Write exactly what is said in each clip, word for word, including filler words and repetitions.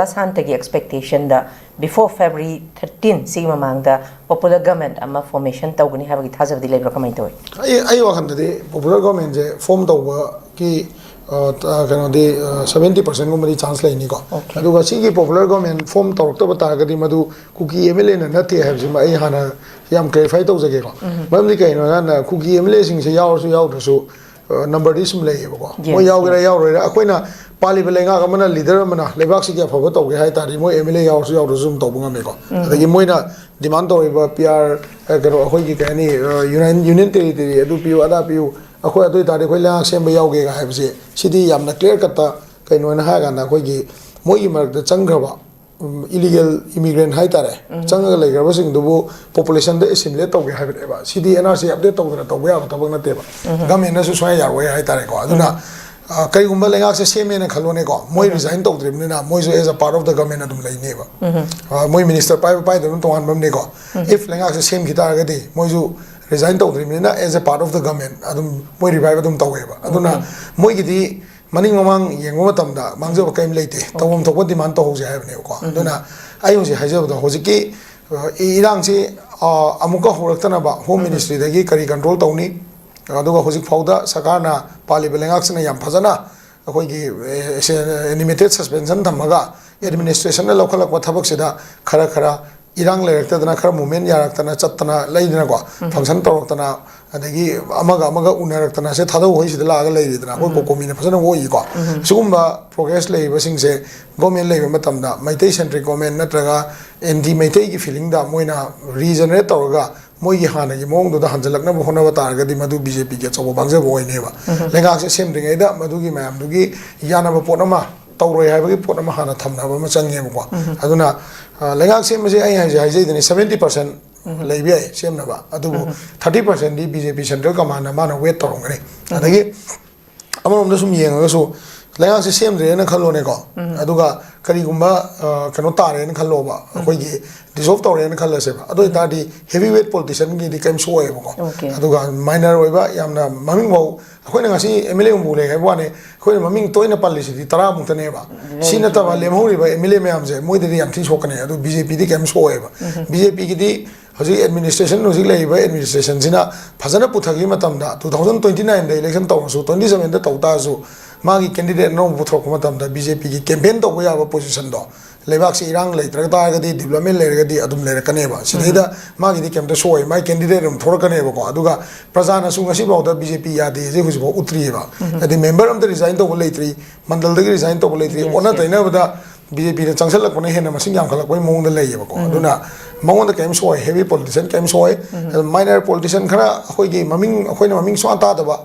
ꯁꯥꯟꯇꯒꯤ ꯑꯦꯛꯁꯄꯦꯛꯇꯦꯁꯟꯗ before February thirteen ꯁꯤꯒꯤ ꯃꯃꯥꯡꯗ popular government ꯑꯃ formation ꯇꯧꯒꯅꯤ ꯍꯥꯏꯕꯒꯤ ꯊꯥꯖꯕꯗꯤ ꯂꯩꯕ꯭ꯔꯥ, ꯀꯃꯥꯏꯅ ꯇꯧꯏ? ꯑꯩ ꯑꯩ ꯋꯥꯈꯜꯗꯗꯤ popular government ꯁꯦ form ꯇꯧꯕꯒꯤ ꯑ, ꯀꯩꯅꯣꯗꯤ seventy percent ꯒꯨꯝꯕꯗꯤ chance ꯂꯩꯅꯤꯀꯣ꯫ ꯑꯗꯨꯒ ꯁꯤꯒꯤ popular government form ꯇꯧꯔꯛꯇꯕ ꯇꯥꯔꯒꯗꯤ ꯃꯗꯨ ꯀꯨꯀꯤ MLA ꯅ ꯅꯠꯇꯦ ꯍꯥꯏꯕꯁꯤꯃ ꯑꯩ ꯍꯥꯟꯅ ꯌꯥꯝ clarify ꯇꯧꯖꯒꯦꯀꯣ꯫ ꯃꯔꯝꯗꯤ ꯀꯩꯅꯣ ꯍꯥꯏꯀꯥꯟꯗ ꯀꯨꯀꯤ MLA ꯁꯤꯡꯁꯦ ꯌꯥꯎꯔꯁꯨ ꯌꯥꯎꯗ꯭ꯔꯁꯨ number ꯗꯤ ꯁꯨꯝ ꯂꯩꯌꯦꯕꯀꯣ꯫ ꯃꯣꯏ ꯌꯥꯎꯒꯦꯔꯥ ꯌꯥꯎꯔꯣꯏꯔꯥ, ꯑꯩꯈꯣꯏꯅ ꯄꯥꯜꯂꯤꯕ ꯂꯩꯉꯥꯛ ꯑꯃꯅ leader ꯑꯃꯅ ꯂꯩꯕꯥꯛꯁꯤꯒꯤ ꯑꯐꯕ ꯇꯧꯒꯦ ꯍꯥꯏ ꯇꯥꯔꯗꯤ ꯃꯣꯏ MLA ꯌꯥꯎꯔꯁꯨ ꯌꯥꯎꯗ꯭ꯔꯁꯨ ꯑꯗꯨꯝ ꯇꯧꯕ ꯉꯝꯃꯦꯀꯣ꯫ ꯑꯗꯒꯤ ꯃꯣꯏꯅ demand ꯇꯧꯔꯤꯕ PR, ꯑ, ꯀꯩꯅꯣ, ꯑꯩꯈꯣꯏꯒꯤ ꯀꯩ ꯍꯥꯏꯅꯤ, ꯑ, union union territory ꯑꯗꯨ ꯄꯤꯌꯨ ꯑꯗꯥ ꯄꯤꯌꯨ, ꯑꯩꯈꯣꯏ ꯑꯗꯨ ꯑꯣꯏ ꯇꯥꯔꯗꯤ ꯑꯩꯈꯣꯏ ꯂꯩꯉꯥꯛ ꯁꯦꯝꯕ ꯌꯥꯎꯒꯦꯒ ꯍꯥꯏꯕꯁꯦ, ꯁꯤꯗꯤ ꯌꯥꯝꯅ clear cut ꯀꯩꯅꯣ ꯍꯥꯏꯅ ꯍꯥꯏꯔ ꯀꯥꯟꯗ ꯑꯩꯈꯣꯏꯒꯤ ꯃꯣꯏꯒꯤ ꯃꯔꯛꯇ ꯆꯪꯈ꯭ꯔꯕ illegal immigrant ꯍꯥꯏ ꯇꯥꯔꯦ, ꯆꯪꯉꯒ ꯂꯩꯈ꯭ꯔꯕꯁꯤꯡꯗꯨꯕꯨ population ꯗ assimilate ꯇꯧꯒꯦ ꯍꯥꯏꯕꯅꯦꯕ꯫ ꯁꯤꯗꯤ NRC update ꯇꯧꯗꯅ ꯇꯧꯕ ꯌꯥꯕ ꯊꯕꯛ ꯅꯠꯇꯦꯕ꯫ Government ꯅꯁꯨ ꯁꯨꯡꯌꯥ ꯌꯥꯔꯣꯏ ꯍꯥꯏ ꯇꯥꯔꯦꯀꯣ꯫ ꯑꯗꯨꯅ ꯑ, ꯀꯩꯒꯨꯝꯕ ꯂꯩꯉꯥꯛꯁꯦ ꯁꯦꯝꯃꯦꯅ ꯈꯜꯂꯣꯅꯦꯀꯣ, ꯃꯣꯏ resign ꯇꯧꯗ꯭ꯔꯤꯕꯅꯤꯅ ꯃꯣꯏꯁꯨ as a part of the government ꯑꯗꯨꯝ ꯂꯩꯅꯦꯕ꯫ ꯑ, ꯃꯣꯏ minister ꯄꯥꯏꯕ ꯄꯥꯏꯗꯕꯅ ꯇꯣꯉꯥꯟꯕ ꯑꯃꯅꯦꯀꯣ꯫ If ꯂꯩꯉꯥꯛꯁꯦ ꯁꯦꯝꯈꯤ ꯇꯥꯔꯒꯗꯤ ꯃꯣꯏꯁꯨ resign ꯇꯧꯗ꯭ꯔꯤꯕꯅꯤꯅ as a part of the government ꯑꯗꯨꯝ ꯃꯣꯏ revive ꯑꯗꯨꯝ ꯇꯧꯋꯦꯕ꯫ ꯑꯗꯨꯅ ꯃꯣꯏꯒꯤꯗꯤ ꯃꯅꯤꯡ ꯃꯃꯥꯡ ꯌꯦꯡꯕ ꯃꯇꯝꯗ ꯃꯥꯡꯖꯕ ꯀꯔꯤꯝ ꯂꯩꯇꯦ, ꯇꯧꯐꯝ ꯊꯣꯛꯄ demand ꯇꯧꯍꯧꯁꯦ ꯍꯥꯏꯕꯅꯦꯕꯀꯣ꯫ ꯑꯗꯨꯅ ꯑꯩ ꯍꯧꯖꯤꯛ ꯍꯥꯏꯖꯕꯗꯣ ꯍꯧꯖꯤꯛꯀꯤ, ꯑ, ꯏ- ꯏꯔꯥꯡꯁꯤ, ꯑ, ꯑꯃꯨꯛꯀ ꯍꯧꯔꯛꯇꯅꯕ home ministry ꯗꯒꯤ ꯀꯔꯤ control ꯇꯧꯅꯤ? ꯑꯗꯨꯒ ꯍꯧꯖꯤꯛ ꯐꯥꯎꯗ ꯁꯔꯀꯥꯔꯅ, ꯄꯥꯜꯂꯤꯕ ꯂꯩꯉꯥꯛꯁꯤꯅ ꯌꯥꯝ ꯐꯖꯅ ꯑꯩꯈꯣꯏꯒꯤ, ꯑꯦ, ꯑꯦ, limited suspension ꯊꯝꯃꯒ administration ꯅ ꯂꯧꯈꯠꯂꯛꯄ ꯊꯕꯛꯁꯤꯗ ꯈꯔ ꯈꯔ ꯏꯔꯥꯡ ꯂꯩꯔꯛꯇꯗꯅ, ꯈꯔ movement ꯌꯥꯔꯛꯇꯅ ꯆꯠꯇꯅ ꯂꯩꯗꯅꯀꯣ, function ꯇꯧꯔꯛꯇꯅ, ꯑꯗꯒꯤ ꯑꯃꯒ ꯑꯃꯒ ꯎꯅꯔꯛꯇꯅ ꯁꯦ ꯊꯥꯗꯧ ꯍꯣꯏꯁꯤꯗ ꯂꯥꯛꯑꯒ ꯂꯩꯔꯤꯗꯅ ꯑꯩꯈꯣꯏ ꯀꯣꯀꯣꯃꯤꯅ ꯐꯖꯅ ꯑꯣꯛꯏꯀꯣ꯫ ꯁꯤꯒꯨꯝꯕ progress ꯂꯩꯔꯤꯕꯁꯤꯡꯁꯦ government ꯂꯩꯕ ꯃꯇꯝꯗ ꯃꯩꯇꯩ centric government ꯅꯠꯇ꯭ꯔꯒ anti ꯃꯩꯇꯩꯒꯤ feeling ꯗ ꯃꯣꯏꯅ regenerate ꯇꯧꯔꯒ ꯃꯣꯏꯒꯤ ꯍꯥꯟꯅꯒꯤ ꯃꯑꯣꯡꯗꯨꯗ ꯍꯟꯖꯤꯜꯂꯛꯅꯕ ꯍꯣꯠꯅꯕ ꯇꯥꯔꯒꯗꯤ ꯃꯗꯨ BJP ꯒꯤ ꯑꯆꯧꯕ ꯃꯥꯡꯖꯕ ꯑꯣꯏꯅꯦꯕ꯫ ꯂꯩꯉꯥꯛꯁꯦ ꯁꯦꯝꯗ꯭ꯔꯤꯉꯩꯗ ꯃꯗꯨꯒꯤ ꯃꯌꯥꯝꯗꯨꯒꯤ ꯌꯥꯅꯕ ꯄꯣꯠ ꯑꯃ ꯇꯧꯔꯣꯏ ꯍꯥꯏꯕꯒꯤ ꯄꯣꯠ ꯑꯃ ꯍꯥꯟꯅ ꯊꯝꯅꯕ ꯑꯃ ꯆꯪꯉꯦꯕꯀꯣ꯫ ꯑꯗꯨꯅ, ꯑ, ꯂꯩꯉꯥꯛ ꯁꯦꯝꯕꯁꯦ ꯑꯩ ꯍꯥꯏꯁꯦ ꯍꯥꯏꯖꯩꯗꯨꯅꯤ, seventy percent ꯂꯩꯕ ꯌꯥꯏ ꯁꯦꯝꯅꯕ, ꯑꯗꯨꯕꯨ thirty percent ꯗꯤ BJP central command ꯅ ꯃꯥꯅ wait ꯇꯧꯔꯝꯒꯅꯤ꯫ ꯑꯗꯒꯤ ꯑꯃꯔꯣꯝꯗ ꯁꯨꯝ ꯌꯦꯡꯉꯒꯁꯨ ꯂꯩꯉꯥꯛꯁꯦ ꯁꯦꯝꯗ꯭ꯔꯦꯅ ꯈꯜꯂꯣꯅꯦꯀꯣ꯫ ꯑꯗꯨꯒ ꯀꯔꯤꯒꯨꯝꯕ, ꯑ, ꯀꯩꯅꯣ ꯇꯥꯔꯦꯅ ꯈꯜꯂꯣꯕ, ꯑꯩꯈꯣꯏꯒꯤ dissolve ꯇꯧꯔꯦꯅ ꯈꯜꯂꯁꯦꯕ꯫ ꯑꯗꯨ ꯑꯣꯏꯇꯥꯔꯗꯤ heavy weight politician ꯒꯤꯗꯤ ꯀꯔꯤꯝ ꯁꯣꯛꯑꯣꯏꯕꯀꯣ꯫ ꯑꯗꯨꯒ minor ꯑꯣꯏꯕ ꯌꯥꯝꯅ ꯃꯃꯤꯡ ꯐꯥꯎ ꯑꯩꯈꯣꯏꯅ ꯉꯁꯤ ꯑꯦꯝ ꯑꯦꯜ ꯑꯦ ꯍꯨꯝꯐꯨ ꯂꯩ ꯍꯥꯏꯕ ꯋꯥꯅꯤ, ꯑꯩꯈꯣꯏꯅ ꯃꯃꯤꯡ ꯇꯣꯏꯅ ꯄꯜꯂꯤꯁꯤꯗꯤ ꯇꯔꯥꯃꯨꯛꯇꯅꯦꯕ꯫ ꯁꯤ ꯅꯠꯇꯕ ꯂꯦꯝꯍꯧꯔꯤꯕ ꯑꯦꯝ ꯑꯦꯜ ꯑꯦ ꯃꯌꯥꯝꯁꯦ, ꯃꯣꯏꯗꯗꯤ ꯌꯥꯝ ꯊꯤ ꯁꯣꯛꯀꯅꯤ꯫ ꯑꯗꯨ ꯕꯤ ꯖꯦ ꯄꯤꯗꯤ ꯀꯩꯝ ꯁꯣꯛꯑꯣꯏꯕ꯫ ꯕꯤ ꯖꯦ ꯄꯤꯒꯤꯗꯤ ꯍꯧꯖꯤꯛ ꯑꯦꯗꯃꯤꯅꯤꯁꯇ꯭ꯔꯦꯁꯟ, ꯍꯧꯖꯤꯛ ꯂꯩꯔꯤꯕ ꯑꯦꯗꯃꯤꯅꯤꯁꯇ꯭ꯔꯦꯁꯟꯁꯤꯅ ꯐꯖꯅ ꯄꯨꯊꯈꯤꯕ ꯃꯇꯝꯗ, ꯇꯨ ꯊꯥꯎꯖꯟ ꯇ꯭ꯋꯦꯟꯇꯤ ꯅꯥꯏꯟꯗ ꯏꯂꯦꯛꯁꯟ ꯇꯧꯔꯁꯨ, ꯇ꯭ꯋꯦꯟꯇꯤ ꯁꯕꯦꯟꯗ ꯇꯧ ꯇꯥꯔꯁꯨ, ꯃꯥꯒꯤ ꯀꯦꯟꯗꯤꯗꯦꯠ ꯑꯅꯧꯕ ꯄꯨꯊꯣꯔꯛꯄ ꯃꯇꯝꯗ ꯕꯤ ꯖꯦ ꯄꯤꯒꯤ ꯀꯦꯝꯄꯦꯟ ꯇꯧꯕ ꯌꯥꯕ ꯄꯣꯖꯤꯁꯟꯗꯣ, ꯂꯩꯕꯥꯛꯁꯤ ꯏꯔꯥꯡ ꯂꯩꯇ꯭ꯔꯒ ꯇꯥꯔꯒꯗꯤ, ꯗꯤꯕ꯭ꯂꯞꯃꯦꯟ ꯂꯩꯔꯒꯗꯤ ꯑꯗꯨꯝ ꯂꯩꯔꯛꯀꯅꯦꯕ꯫ ꯁꯤꯗꯩꯗ ꯃꯥꯒꯤꯗꯤ ꯀꯩꯝꯇ ꯁꯣꯛꯑꯣꯏ, ꯃꯥꯒꯤ ꯀꯦꯟꯗꯤꯗꯦꯠ ꯑꯗꯨꯝ ꯊꯣꯔꯛꯀꯅꯦꯕꯀꯣ꯫ ꯑꯗꯨꯒ ꯄ꯭ꯔꯖꯥꯅꯁꯨ ꯉꯁꯤꯐꯥꯎꯗ ꯕꯤ ꯖꯦ ꯄꯤ ꯌꯥꯗꯦ ꯍꯧꯖꯤꯛ ꯍꯧꯖꯤꯛꯐꯥꯎ ꯎꯠꯇ꯭ꯔꯤꯑꯕ꯫ ꯍꯥꯏꯗꯤ ꯃꯦꯝꯕꯔ ꯑꯝꯇ ꯔꯤꯖꯥꯏꯟ ꯇꯧꯕ ꯂꯩꯇ꯭ꯔꯤ, ꯃꯟꯗꯜꯗꯒꯤ ꯔꯤꯖꯥꯏꯟ ꯇꯧꯕ ꯂꯩꯇ꯭ꯔꯤ꯫ ꯑꯣꯟꯅ ꯇꯩꯅꯕꯗ ꯕꯤ ꯖꯦ ꯄꯤꯅ ꯆꯪꯁꯜꯂꯛꯄꯅ ꯍꯦꯟꯅ ꯃꯁꯤꯡ ꯌꯥꯝꯈꯠꯂꯛꯄꯒꯤ ꯃꯑꯣꯡꯗ ꯂꯩꯌꯦꯕꯀꯣ꯫ ꯑꯗꯨꯅ ꯃꯉꯣꯟꯗ ꯀꯔꯤꯝ ꯁꯣꯛꯑꯣꯏ, ꯍꯦꯚꯤ ꯄꯣꯂꯤꯇꯤꯁꯤꯌꯥꯟ ꯀꯔꯤꯝ ꯁꯣꯛꯑꯣꯏ꯫ ꯑꯗꯨ ꯃꯥꯏꯅꯔ ꯄꯣꯂꯤꯇꯤꯁꯤꯌꯥꯟ ꯈꯔ, ꯑꯩꯈꯣꯏꯒꯤ ꯃꯃꯤꯡ, ꯑꯩꯈꯣꯏꯅ ꯃꯃꯤꯡ ꯁꯨꯡꯇꯥ ꯇꯥꯗꯕ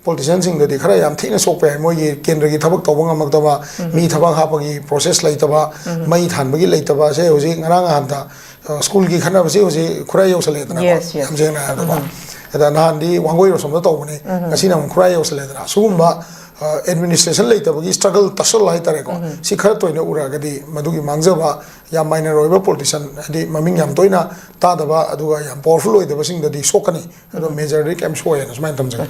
ꯄꯣꯂꯤꯇꯤꯁꯤꯌꯥꯟꯁꯤꯡꯗꯗꯤ ꯈꯔ ꯌꯥꯝ ꯊꯤꯅ ꯁꯣꯛꯄ ꯌꯥꯏ꯫ ꯃꯣꯏꯒꯤ ꯀꯦꯟꯗ꯭ꯔꯒꯤ ꯊꯕꯛ ꯇꯧꯕ ꯉꯝꯃꯛꯇꯕ, ꯃꯤ ꯊꯕꯛ ꯍꯥꯞꯄꯒꯤ ꯄ꯭ꯔꯣꯁꯦꯁ ꯂꯩꯇꯕ, ꯃꯩ ꯊꯥꯟꯕꯒꯤ ꯂꯩꯇꯕ꯫ ꯁꯦ ꯍꯧꯖꯤꯛ ꯉꯔꯥꯡ ꯅꯍꯥꯟꯗ, ꯑ, ꯁ꯭ꯀꯨꯜꯒꯤ ꯈꯠꯅꯕꯁꯦ ꯍꯧꯖꯤꯛ ꯈꯨꯔꯥꯏ ꯌꯧꯁꯜꯂꯛꯑꯦꯗꯅꯀꯣ꯫ Yes, yes. ꯌꯥꯝ ꯁꯦꯡꯅ ꯍꯥꯏꯔꯕꯗꯀꯣ꯫ ꯑꯗ ꯅꯍꯥꯟꯗꯤ ꯋꯥꯡꯒꯣꯏꯔꯣꯝꯗ ꯇꯧꯕꯅꯤ, ꯉꯁꯤꯅ ꯑꯃꯨꯛ ꯈꯨꯔꯥꯏ ꯌꯧꯁꯜꯂꯛꯑꯦꯗꯅ꯫ ꯁꯤꯒꯨꯝꯕ, ꯑ, ꯑꯦꯗꯃꯤꯅꯤꯁꯇ꯭ꯔꯦꯁꯟ ꯂꯩꯇꯕꯒꯤ ꯁ꯭ꯇ꯭ꯔꯒꯜ, ꯇꯁꯜ ꯍꯥꯏꯇꯥꯔꯦꯀꯣ꯫ ꯁꯤ ꯈꯔ ꯇꯣꯏꯅ ꯎꯔꯛꯑꯒꯗꯤ ꯃꯗꯨꯒꯤ ꯃꯥꯡꯖꯕ, ꯌꯥꯝ ꯃꯥꯏꯅꯔ ꯑꯣꯏꯕ ꯄꯣꯂꯤꯇꯤꯁꯤꯌꯥꯟ, ꯍꯥꯏꯗꯤ ꯃꯃꯤꯡ ꯌꯥꯝ ꯇꯣꯏꯅ ꯇꯥꯗꯕ, ꯑꯗꯨꯒ ꯌꯥꯝ ꯄꯥꯋꯔꯐꯨꯜ ꯑꯣꯏꯗꯕꯁꯤꯡꯗꯗꯤ ꯁꯣꯛꯀꯅꯤ꯫ ꯑꯗꯣ ꯃꯦꯖꯔꯗꯤ ꯀꯩꯝ ꯁꯣꯛꯑꯣꯏꯅ ꯁꯨꯃꯥꯏꯅ ꯊꯝꯖꯒꯦ꯫